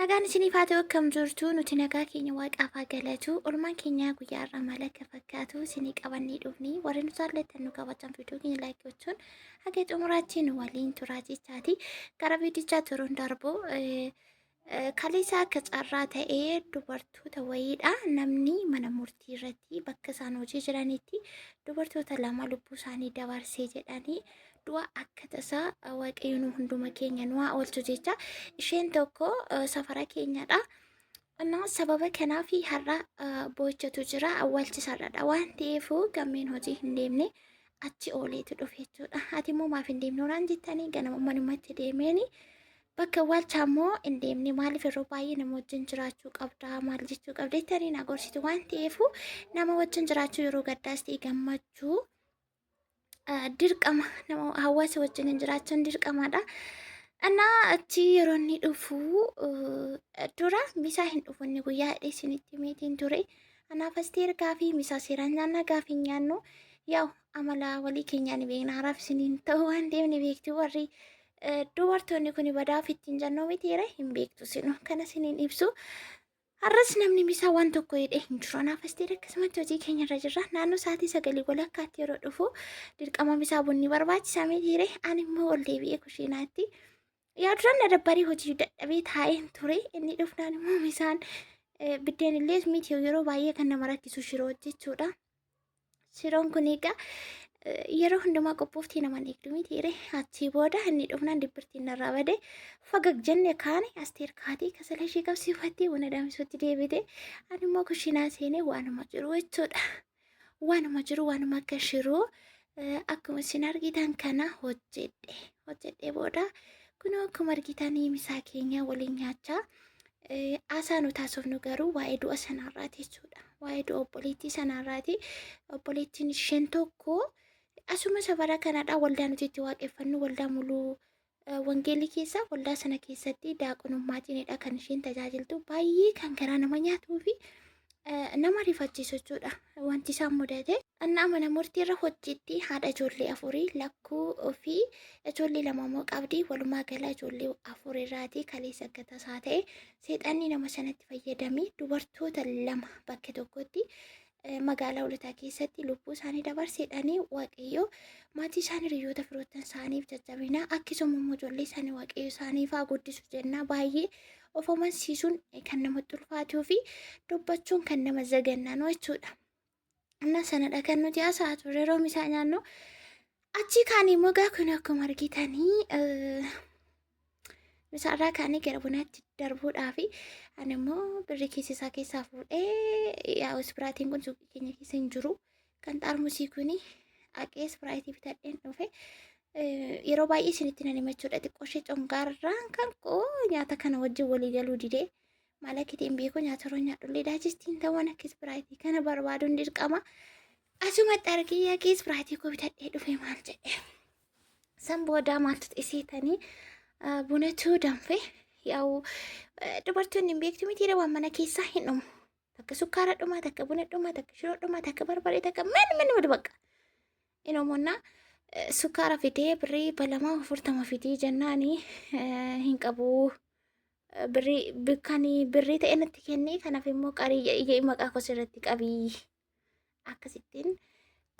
Nagaan isiniif haa ta'u akkam jirtu nuti nagaa keenya waaqaaf haa galatu olmaan keenya guyyaa har'aa maal akka fakkaatu isinii qabannee dhufni warri nu jaallattan nu kabajaan viidiyoo keenya laayik gochuun haga xumuraatti nu waliin turaa jechaati gara viidichaa turuun darbu kaleessa akka carraa ta'ee dubartoota wayiidha namni mana murtii irratti bakka isaan hojii jiranitti dubartoota lama lubbuu isaanii dabarsee jedhanii du'a akka tasaa waaqayyo nu hunduma keenya nu haa oolchu jecha isheen tokko safara keenyadha. Innaa sababa kanaaf har'a boo'ichatu jira awwaalchi sarradha waan ta'eef gammeen hojii hin deemne achi ooleetu dhufe jechuudha. Ati immoo maaf hin deemne waan jettanii ganama manumatti deemeeni bakka awwaalchaa immoo hin deemne maaliif yeroo baay'ee nama wajjin jiraachuu qabda maal jechuu qabda jettanii na gorsitu waan ta'eef nama wajjin jiraachuu yeroo gaddaas ta'e gammachuu dirqama nama hawaasa wajjin hin jiraachuun dirqamaadha. Innaa achi yeroo inni dhufu dura misaa hin dhufu inni guyyaa hidhee isinitti meetiin ture. Anaaf asteer gaafii misaa seeraan nyaannaa gaafii hin nyaannu yaa'u amala walii keenyaa ni beekna haraaf isiniin ta'u waan ta'eef ni beektu warri dubartoonni kun badaa ofitti hin jennuu mitiire hin beektu sinu kana isiniin ibsu. Har'as namni misaa waan tokko jedhee hin jiru. Anaaf Asteer akkasumatti hojii keenya irra jirra. Naannoo sa'aatii sagalii walakkaatti yeroo dhufu dirqama misaa bunni barbaachisaa mitiire. Ani immoo ol deebi'ee kushiinaatti. Yaa duraan na dabbaree hojii dadhabee taa'een ture. Inni dhufnaan immoo misaan biddeen illee miti yeroo baay'ee kan nama rakkisu shiroo hojjechuudha. Shiroon kun egaa yeroo hundumaa qophooftii nama hin eegdu mitiire. Achii booda inni dhufnaan dibbirtiin narraa bade. Fagag jenne kaane Asteer kaatee kasala ishee qabsiifattee buna danfisuutti deebite. Ani immoo kushiinaa seenee waanuma jiru jechuudha. Waanuma jiru waanuma akka shiroo akkuma isin argitan kana hojjedhe. Hojjedhee booda kunoo akkuma argitanii misaa keenya waliin nyaachaa Haasaa nu taasifnu garuu waa'ee du'a sanaarraati jechuudha. Waa'ee du'a obboleettii sanaarraati. Obboleettiin isheen tokko asuma safara kanadha waldaa nuti itti waaqeffannu waldaa muluu wangeelii keessa waldaa sana keessatti daaqonummaatiinidha kan isheen tajaajiltu. Baay'ee kan garaa nama nyaatuu fi nama rifachiisu jechuudha wanti isaan mudate. Annaa mana murtii irra hojjetti haadha ijoollee afurii lakkuu fi ijoollee lama immoo qabdi. Walumaa gala ijoollee afur irraati kaleessa akka tasaa ta'e seexanni nama sanatti fayyadamee dubartoota lama bakka tokkotti magaalaa Hoolotaa keessatti lubbuu isaanii dabarseedhanii Waaqayyo maatii isaanii hiriyoota firoottan isaaniif jajjabina akkasuma immoo ijoollee isaanii Waaqayyo isaaniif haa guddisu jenna baay'ee of amansiisuun kan namatti ulfaatuu fi dubbachuun kan nama zagannanu jechuudha. Inna sanadha kan nuti haasa'aa turre yeroo misaa nyaannu. Achii kaanii immoo gaa kun akkuma argitanii misaarraa kaanii gara bunaatti darbuudhaafi ani immoo birri kiisii isaa keessaa fuudhee yaa'u ispiraatiin kun suuqii keenya keessa hin jiru. Kan xaarmusii kuni haqee ispiraayitii bitadheen dhufe. Yeroo baay'ee isinitti nan himachuudha xiqqoo ishee congaarraan kan koo nyaata kana wajjin walii galuu didee. Maal akka ta'e hin beeku nyaata yeroo nyaadhullee daajistiin ta'uun akka ispiraayitii kana barbaaduun dirqama. Asumatti argee yaaqee ispiraayitii koo bitadhee dhufe maal jedhe. San booda maaltu xiseetanii bunatu danfe yaa'u dubartoonni hin beektu miti waan mana keessaa hin dhumu. Takka sukkaara dhuma, takka buna dhuma, takka shiroo dhuma, takka barbaree, takka min min min bakka. Inumannaa sukkaara fidee birrii balamaa 40 fidii jennaani hin qabu. Birrii kan birrii ta'e natti kennee kanaaf immoo qarii maqaa koo sirratti qabii. Akkasittiin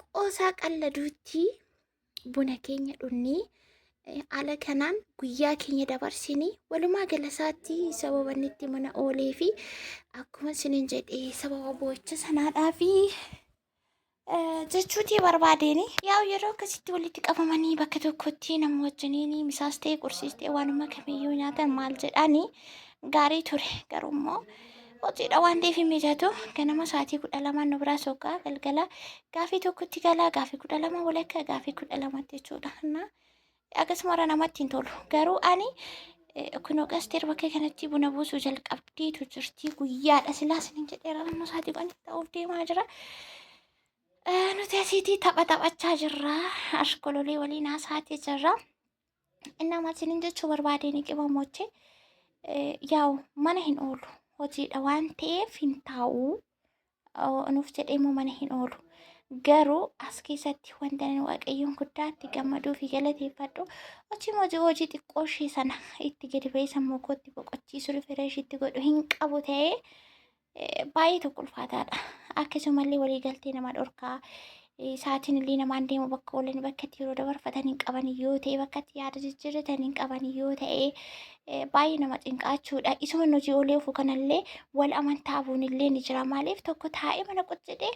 qoosaa qalladuutti buna keenya dhunnee haala kanaan guyyaa keenya dabarsinee walumaa galasaatti sababa inni itti mana oolee fi akkuma isiniin jedhe sababa boo'icha sanaadhaa fi jechuutii barbaadeen yaa'u yeroo akkasitti walitti qabamanii bakka tokkotti nama wajjiniin misaas ta'e qursiis ta'e waanuma kamiyyuu nyaatan maal jedhanii gaarii ture garuu immoo hojiidha waan ta'eef hin mijatu ganama sa'aatii 12 nu biraa soqaa galgala gaafii tokkotti galaa gaafii 12 walakkaa gaafii 12tti jechuudha. Na akkasuma irra namatti hin tolu garuu ani kunoo qasteer bakka kanatti buna buusuu jalqabdeetu jirti guyyaadha silaa isiniin jedheera naannoo sa'aatii 10 ta'uuf deemaa jira. Nuti asiitii tapha taphachaa jirra ashkololee waliin haasa'aa jirra. Innaa maal isiniin jechuu barbaadeen qimamoche yaa'u mana hin oolu hojiidha waan ta'eef hin taa'u nuuf jedhee immoo mana hin oolu. Garuu as keessatti wanta ani Waaqayyoon guddaatti gammaduu fi galateeffadhu hojii hojii hojii xiqqoo ishee sana itti gadi ba'ee sammuu kootti boqochiisu rifresh itti godhu hin qabu ta'ee baay'ee tokko ulfaataadha. Akkasumallee waliigaltee nama dhorkaa. Sa'aatiin illee namaan deemu bakka oolan bakka itti yeroo dabarfatan hin qaban yoo ta'e bakka itti yaada jijjiirratan hin qaban yoo ta'e baay'ee nama cinqaachuudha. Isuma hojii oolee ofu kanallee wal amantaa buun illee ni jira. Maaliif tokko taa'ee mana quccedhee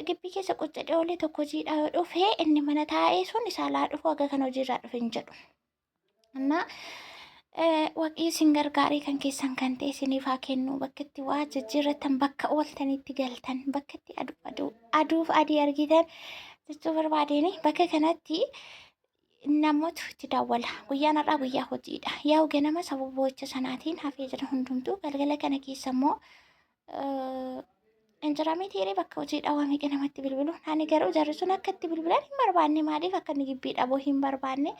gibbii keessa quccedhee oolee tokko hojiidhaa yoo dhufe inni mana taa'ee sun isaa laa dhufu haga kan hojiirraa dhufe hin jedhu. Innaa Waaqayyo isin gargaaree kan keessan kan ta'e isiniif haa kennu. Bakka itti waa jijjiirrattan, bakka ooltanitti galtan, bakka itti aduu aduu aduuf adii argitan jechuu barbaadeen bakka kanatti namoota itti daawwala. Guyyaan har'aa guyyaa hojiidha. Yaa'u ganama sababa boo'icha sanaatiin hafee jira hundumtuu. Galgala kana keessa immoo injira mitiiree bakka hojiidha waa meeqa namatti bilbilu. Ani garuu jarri sun akka itti bilbilan hin barbaanne maaliif akka inni gibbii dhabuu hin barbaanne.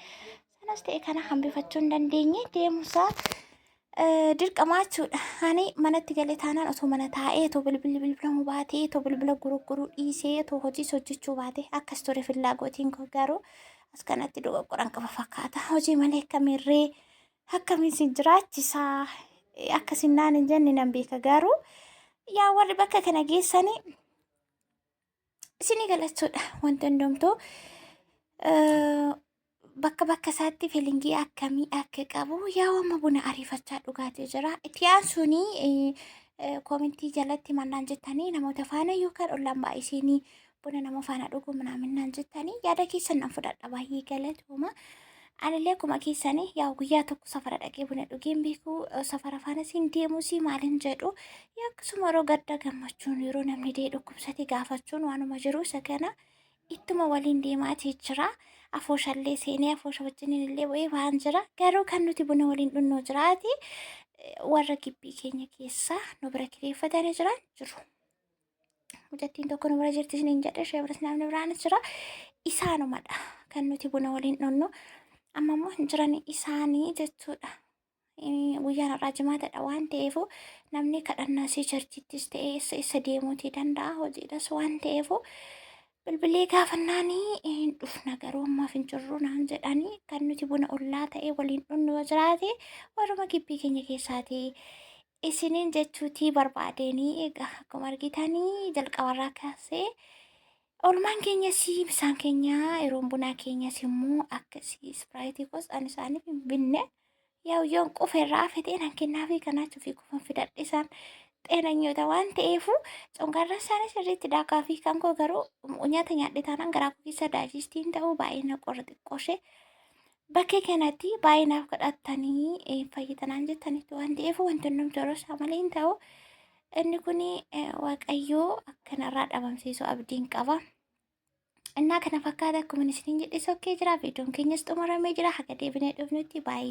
Sanas ta'e kana hambifachuu hin dandeenye deemsa dirqamaa jechuudha. Ani manatti galee taanaan otoo mana taa'ee otoo bilbilli bilbilamuu baatee otoo bilbila gurguruu dhiisee otoo hojiis hojjechuu baate akkas ture fillaagotiin koo garuu as kanatti dogoggoran qaba fakkaata. Hojii malee akkamiirree akkamiin sin jiraachisaa akkasin naan hin jenne nan beeka garuu yaa warri bakka kana geessanii isinii galachuudha wanti hundumtuu bakka bakka isaatti feelingii akkamii akka qabu yaa amma buna ariifachaa dhugaatii jira. Itti aansuuni koomentii jalatti mannaan jettanii namoota faana yookaan ollaan baay'isiinii buna nama faana dhuguu minaaminaan jettanii yaada keessan nan fudhadha baay'ee galatooma. Anillee akkuma keessanii yaa guyyaa tokko safara dhaqee buna dhugeen beeku safara faana siin deemuusi maalin jedhu yaa akkasuma yeroo gadda gammachuun yeroo namni dee dhukkubsate gaafachuun waanuma jiru isa kana ittuma waliin deemaatii jira. Afooshallee seenee afoosha wajjiniin illee bu'ee waan jira. Garuu kan nuti buna waliin dhunnoo jiraati warra gibbii keenya keessaa nu bira kireeffatanii jiran jiru. Mucattiin tokko nu bira jirti isiniin jedhe ishee biras namni biraanis jira. Isaanumadha kan nuti buna waliin dhunnu. Amma immoo hin jiran isaanii jechuudha. Guyyaan har'aa jimaatadha waan ta'eef namni kadhannaa isii charchittis ta'e eessa eessa deemuutii danda'a hojiidhas waan ta'eef bilbilee gaafannaanii hin dhufna garuu ammaaf hin jirru naan jedhanii kan nuti buna ollaa ta'e waliin dhunnu yoo jiraate warruma gibbii keenya keessaati isiniin jechuutii barbaadeenii egaa akkuma argitanii jalqabarraa kaasee oolmaan keenyas bisaan keenya yeroon bunaa keenyas immoo akkasii ispiraayitii kos ani isaaniif hin binne yaa yoon qufa irraa hafe xeenan kennaafi kanaachuu fi qufan fidadhe isaan xeenanyoota waan ta'eefu congaarra isaanii sirriitti daakaa fi kan koo garuu nyaata nyaadhe taanaan garaa koo keessa daajistiin ta'uu baay'ee na qorra xiqqooshee bakkee kanatti baay'ee naaf kadhattanii fayyitanaan jettanitti waan ta'eef wanti hundumtu yeroo isaa malee hin ta'u. Inni kun Waaqayyoo akkanarraa dhabamsiisu abdiin qaba. Innaa kana fakkaata akkuma isiniin jedhe sokkee jira. Viidiyoon keenyas xumuramee jira. Haga deebinee dhufnutti baay'ee.